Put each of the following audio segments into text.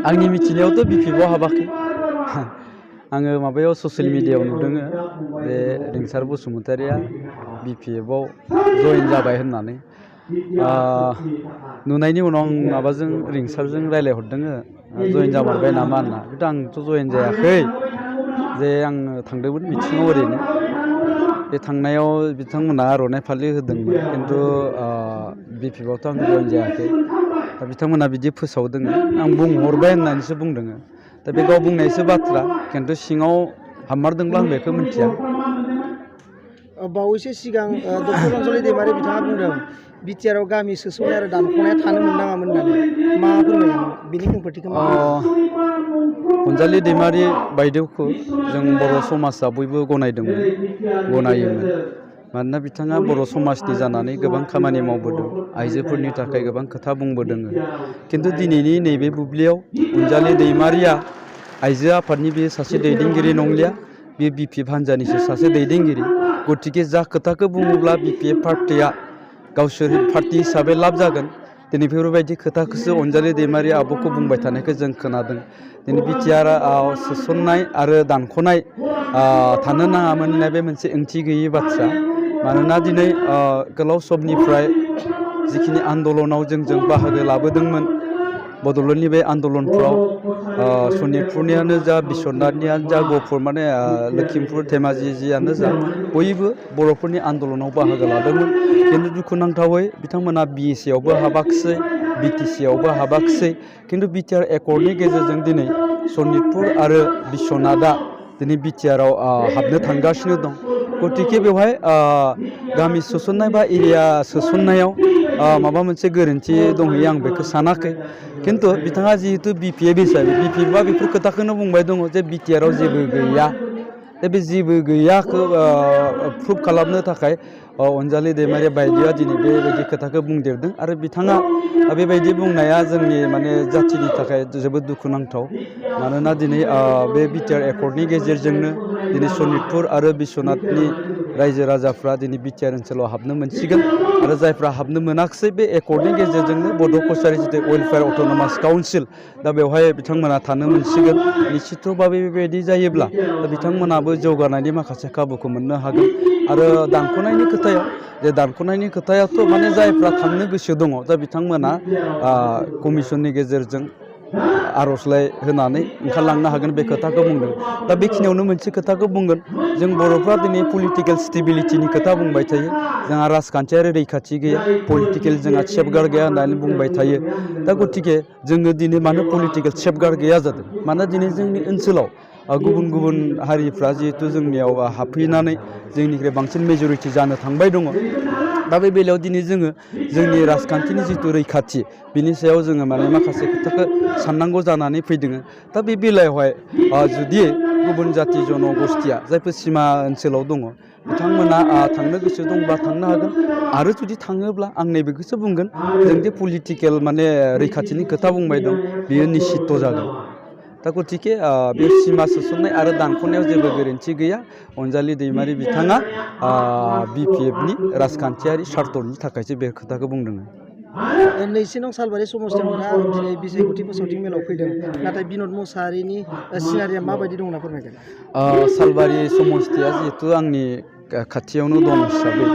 आंनि मिथिनायावथ' बिपिएफआव हाबाखै आङो माबायाव ससियेल मिडियायाव नुदों जे रिंसार बसुमतारिया बिपिएफआव जइन जाबाय होननानै नुनायनि उनाव आं माबाजों रिंसारजों रायलायहरदों जइन जामारबाय नामा होनना खिन्थु आंथ' जइन जायाखै जे आं थांदोंमोन मिथिङाव ओरैनो बे थांनायाव बिथांमोना आर'नाइ फालि होदोंमोन खिन्थु बिपिएफआवथ' आं जइन जायाखै दा बिथांमोना बिदि फोसावदों आं बुंहरबाय होननानैसो बुंदों दा बे गाव बुंनायसो बाथ्रा खिन्थु सिङाव हाबमारदोंब्ला आं बेखौ मिथिया बावैसो सिगां डक्टर अनजलि दैमारि बिथाङा बुंदों बिटिआरआव गामि सोसननाय आरो दानख'नाया थानो मोननाङामोन होननानै मा फोरमायगोन बिनि खेंफोरथिखौ अनजालि दैमारि बायदेवखौ जों बर' समाजा बयबो गनायोमोन मानोना बिथाङा बर' समाजनि जानानै गोबां खामानि मावबोदों आइजोफोरनि थाखाय गोबां खोथा बुंबोदों खिन्थु दिनैनि नैबे बुब्लियाव अनजालि दैमारिया आइजो आफादनि बे सासे दैदेनगिरि नंलिया बे बिपिएफ हान्जानिसो सासे दैदेनगिरि गतिके जा खोथाखौ बुङोब्ला बिपिएफ पार्टिया गावसोर पार्टि हिसाबै लाब जागोन दिनै बेफोरबायदि खोथाखौसो अनजालि दैमारि आब'खौ बुंबाय थानायखौ जों खोनादों दिनै बिटिआरआव सोसननाय आरो दानख'नाय थानो नाङामोन होननाय बे मोनसे ओंथि गैयि बाथ्रा मानोना दिनै गोलाव समनिफ्राय जिखिनि आन्दलनाव जों बाहागो लाबोदोंमोन बड'लेण्डनि बे आन्दलनफ्राव सनितपुरनियानो जा बिश्वनाथनियानो जा गहपुर माने लखिमपुर धेमाजि जियानो जा बयबो बर'फोरनि आन्दलनाव बाहागो लादोंमोन खिन्थु दुखुनांथावै बिथांमोना बिएसएआवबो हाबाखिसै बिटिसिआवबो हाबाखिसै खिन्थु बिटिआर एकर्डनि गेजेरजों दिनै सनितपुर आरो बिश्वनाथआ दिनै बिटिआरआव हाबनो थांगासिनो दं गतिके बेवहाय गामि सोसननाय बा एरिया सोसननायाव माबा मोनसे गोरोन्थि दंहैयो आं बेखौ सानाखै खिन्थु बिथाङा जिहेतु बिपिएफ हिसाबै बिपिएफआ बेफोर खोथाखौनो बुंबाय दङ जे बिटिआरआव जेबो गैया बे जेबो गैयाखौ प्रुभ खालामनो थाखाय अनजालि दैमारि बायदिया दिनै बेबायदि खोथाखौ बुंदेरदों आरो बिथाङा बेबायदि बुंनाया जोंनि माने जाथिनि थाखाय जोबोद दुखुनांथाव मानोना दिनै बे बिटिआर एकर्डनि गेजेरजोंनो दिनै सनितपुर आरो बिश्वनाथनि रायजो राजाफ्रा दिनै बिटिआर ओनसोलाव हाबनो मोनसिगोन आरो जायफ्रा हाबनो मोनाखिसै बे एकर्डनि गेजेरजोंनो बड' कसारि स्टेट वेलफेयार अट'नमास काउन्सिल दा बेवहाय बिथांमोना थानो मोनसिगोन निश्चितभाबे बेबायदि जायोब्ला दा बिथांमोनाबो जौगानायनि माखासे खाबुखौ मोननो हागोन आरो दानख'नायनि खोथायाथ' माने जायफ्रा थांनो गोसो दङ दा बिथांमोना कमिसननि गेजेरजों आर'जलाइ होनानै ओंखारलांनो हागोन बे खोथाखौ बुंदों दा बेखिनियावनो मोनसे खोथाखौ बुंगोन जों बर'फ्रा दिनै पलिटिकेल स्टेबिलिटिनि खोथा बुंबाय थायो जोंहा राजखान्थियारि रैखाथि गैया पलिटिकेल जोंहा सेफगार्ड गैया होननानै बुंबाय थायो दा गतिके जोङो दिनै मानो पलिटिकेल सेफगार्ड गैया जादों मानोना दिनै जोंनि ओनसोलाव गुबुन गुबुन हारिफ्रा जिहेतु जोंनियाव हाबफैनानै जोंनिख्रुइ बांसिन मेजरिटि जानो थांबाय दङ दा बे बेलायाव दिनै जोङो जोंनि राजखान्थिनि जिथु रैखाथि बिनि सायाव जोङो माने माखासे खोथाखौ साननांगौ जानानै फैदों दा बे बेलायावहाय जुदि गुबुन जाथि जन'गस्थिया जायफोर सिमा ओनसोलाव दङ बिथांमोना थांनो गोसो दंब्ला थांनो हागोन आरो जुदि थाङोब्ला आं नैबेखौसो बुंगोन जों जे पलिटिकेल माने रैखाथिनि खोथा बुंबाय दं बियो निश्चित जागोन दा गतिके बे सिमा सोसननाय आरो दानख'नायाव जेबो गोरोन्थि गैया अनजालि दैमारि बिथाङा बिपिएफनि राजखान्थियारि सार्थनि थाखायसो बे खोथाखौ बुंदों 2 नं सालबारि समस्थियाव नोंथाङा दिनै बिसायख'थि फोसावथिं मेलाव फैदों नाथाय बिनद मुसाहारिनि सिनारिया माबायदि दं होनना फोरमायगोन सालबारि समस्थिया जिहेतु आंनि खाथियावनो दं हिसाबै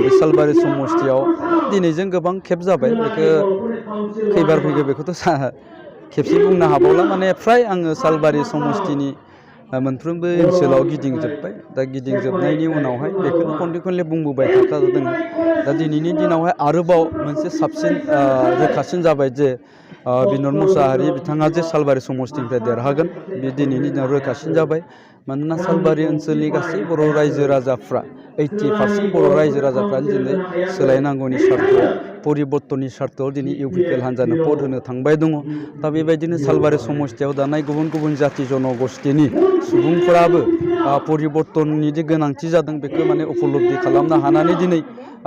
बे सालबारि समस्थियाव दिनैजों गोबां खेब जाबाय बेखौ खैबार फैगौ बेखौथ' खेबसे बुंनो हाबावला माने फ्राय आङो सालबारि समस्थिनि मोनफ्रोमबो ओनसोलाव गिदिंजोब्बाय दा गिदिंजोबनायनि उनावहाय बेखौनो खनले बुंबोबाय थाखादों दा दिनैनि दिनावहाय आरोबाव मोनसे साबसिन रोखासिन जाबाय जे बिनद मुसाहारि बिथाङा जे सालबारि समस्थिनिफ्राय देरहागोन बे दिनैनि दिनाव रोखासिन जाबाय मानोना सालबारि ओनसोलनि गासै बर' रायजो राजाफ्रा 80% बर' रायजो राजाफ्रानो दिनै सोलायनांगौनि सार्थआव परिबर्तननि सार्थआव दिनै इउपिपिएल हान्जानो भट होनो थांबाय दङ दा बेबायदिनो सालबारि समस्थियाव दानाय गुबुन गुबुन जाथि जन'गस्थिनि सुबुंफोराबो परिबर्तननि जे गोनांथि जादों बेखौ माने उपलब्धि खालामनो हानानै दिनै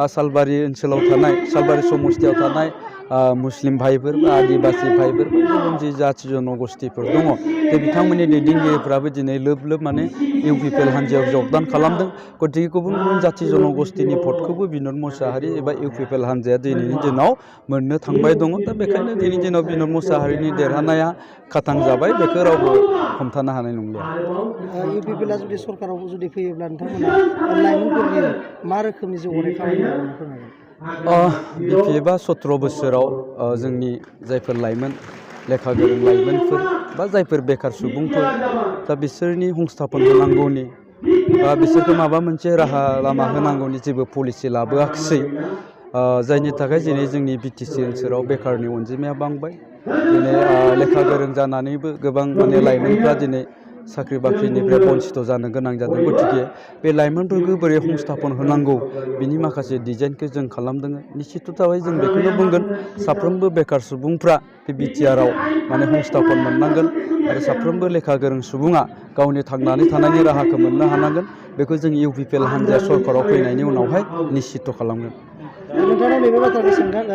सालबारि ओनसोलाव थानाय सालबारि समस्थियाव थानाय मुस्लिम भाइफोर बा आदिबासि भाइफोर बा गुबुन जि जाथि जनगोष्ठीफोर दङ दा बिथांमोननि दैदेनगिरिफ्राबो दिनै लोब लोब माने इउपिपिएल हान्जायाव जगदान खालामदों गतिके गुबुन गुबुन जाथि जनगोष्ठीनि भटखौबो बिनोद मुसाहारि एबा इउपिपिएल हान्जाया दिनैनि दिनाव मोननो थांबाय दङ दा बेखायनो दिनैनि दिनाव बिनोद मुसाहारिनि देरहानाया खाथां जाबाय बेखौ रावबो हमथानो हानाय नंलिया इउपिपिएलआ जुदि सरकाराव जुदि फैयोब्ला नोंथांमोना लाइमोनफोरनि मा रोखोमनि जौगानाय खामानि मावनो फोरमायगोन बिपिएफआ 17 बोसोराव जोंनि जायफोर लाइमोन लेखा गोरों लाइमोनफोर बा जायफोर बेकार सुबुंफोर दा बिसोरनि संस्थापन होनांगौनि बा बिसोरखौ माबा मोनसे राहा लामा होनांगौनि जेबो पलिसि लाबोआखिसै जायनि थाखाय दिनै जोंनि बिटिसि ओनसोलाव बेकारनि अनजिमाया बांबाय दिनै लेखा गोरों जानानैबो गोबां माने लाइमोनफ्रा दिनै साख्रि बाख्रिनिफ्राय बन्सित जानो गोनां जादों गतिके बे लाइमोनफोरखौ बोरै संस्थापन होनांगौ बिनि माखासे डिजाइनखौ जों खालामदों निश्चिततायै जों बेखौनो बुंगोन साफ्रोमबो बेकार सुबुंफ्रा बे बिटिआरआव माने संस्थापन मोननांगोन आरो साफ्रोमबो लेखा गोरों सुबुङा गावनि थांनानै थानायनि राहाखौ मोननो हानांगोन बेखौ जों इउपिपिएल हान्जाया सरकाराव फैनायनि उनावहाय निश्चित खालामगोन नोंथांनाव नैबे बाथ्राखौ सोंगोन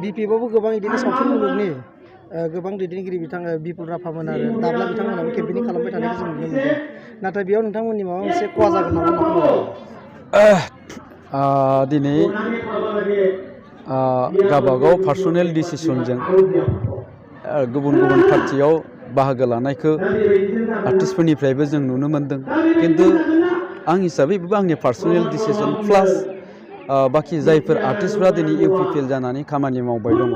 बिपिएफआवबो गोबां बिदिनो सावथुन मुलुगनि गोबां दैदेनगिरि बिथां बिपुल राभामोन आरो दाब्ला बिथांमोनाबो केम्पेनिं खालामबाय थानायखौ जों नुनो मोनदों नाथाय बेयाव नोंथांमोननि माबा मोनसे खहा जागोन नामा दिनै गावबागाव पार्सनेल डिसिसनजों गुबुन गुबुन पार्टियाव बाहागो लानायखौ आर्टिस्टफोरनिफ्रायबो जों नुनो मोनदों खिन्थु आं हिसाबै बेबो आंनि पार्सनेल डिसिसन प्लास बाखि जायफोर आर्टिस्टफ्रा दिनै इउपिपिएल जानानै खामानि मावबाय दङ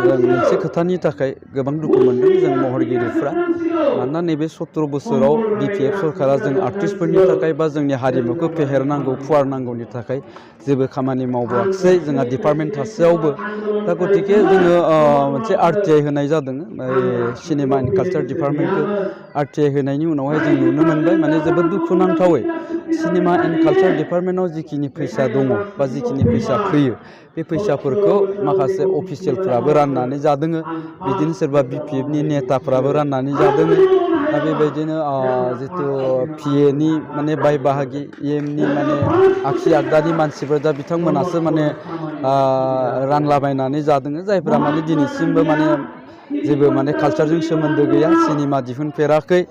जों मोनसे खोथानि थाखाय गोबां दुखु मोनदों जों महरगिरिफ्रा मानोना नैबे 17 बोसोराव बिपिएफ सरकारा जों आर्टिस्टफोरनि थाखाय बा जोंनि हारिमुखौ फेहेरनांगौ फुवारनांगौनि थाखाय जेबो खामानि मावबोआखिसै जोंहा डिपार्टमेन्ट थासेयावबो दा गतिके जोङो मोनसे आरटिआइ होनाय जादों सिनेमा एन्ड कालचार डिपार्टमेन्टखौ आरटिआइ होनायनि उनावहाय जों नुनो मोनबाय माने जोबोद दुखुनांथावै सिनेमा एन्ड कालचार डिपार्टमेन्टआव जिखिनि फैसा दङ बा जिखिनि फैसा फैयो बे फैसाफोरखौ माखासे अफिसियेलफ्राबो राननानै जादों बिदिनो सोरबा बिपिएफनि नेताफ्राबो राननानै जादों दा बेबायदिनो जितु पिएनि माने बाय बाहागि इएमनि माने आगसि आगदानि मानसिफोर दा बिथांमोनासो माने रानलाबायनानै जादों जायफोरा माने दिनैसिमबो माने जेबो माने कालचारजों सोमोन्दो गैया सिनेमा दिहुनफेराखै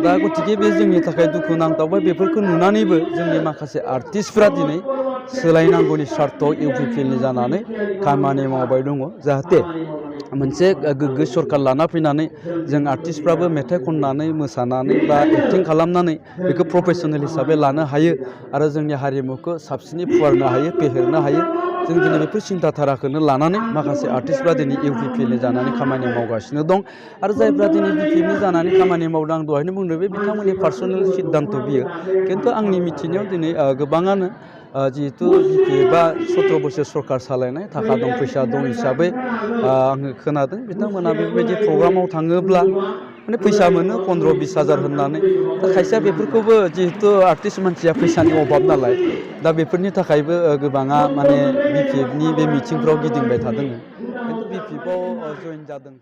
दा गतिके बे जोंनि थाखाय दुखुनांथाव बेफोरखौ नुनानैबो जोंनि माखासे आर्टिस्टफ्रा दिनै सोलायनांगौनि सार्थआव इउपिपिएलनि जानानै खामानि मावबाय दङ जाहाथे मोनसे गोग्गो सरकार लाना फैनानै जों आर्टिस्टफ्राबो मेथाइ खननानै मोसानानै बा एक्टिं खालामनानै बेखौ प्रफेसनेल हिसाबै लानो हायो आरो जोंनि हारिमुखौ साबसिनै फुवारनो हायो फेहेरनो हायो जों दिनै बेफोर सिन्थाधाराखौनो लानानै माखासे आर्टिस्टफ्रा दिनै इउपिपिएलनि जानानै खामानि मावगासिनो दं आरो जायफ्रा दिनै बिपिएफनि जानानै खामानि मावदों आं दहायनो बुंदों बे बिथांमोननि पार्सनेल सिद्धान्त बियो खिन्थु आंनि मिथिनायाव दिनै गोबाङानो जिहेतु बिपिएफआ 17 बोसोर सरकार सालायनाय थाखा दं फैसा दं हिसाबै आङो खोनादों बिथांमोना बेबायदि प्रग्रामाव थाङोब्ला माने फैसा मोनो 15-20 हाजार होननानै दा खायसेया बेफोरखौबो जिहेतु आर्टिस्ट मानसिया फैसानि अभाब नालाय दा बेफोरनि थाखायबो गोबाङा माने बिपिएफनि बे मिटिंफ्राव गिदिंबाय थादों खिन्थु बिपिएफआव जइन जादों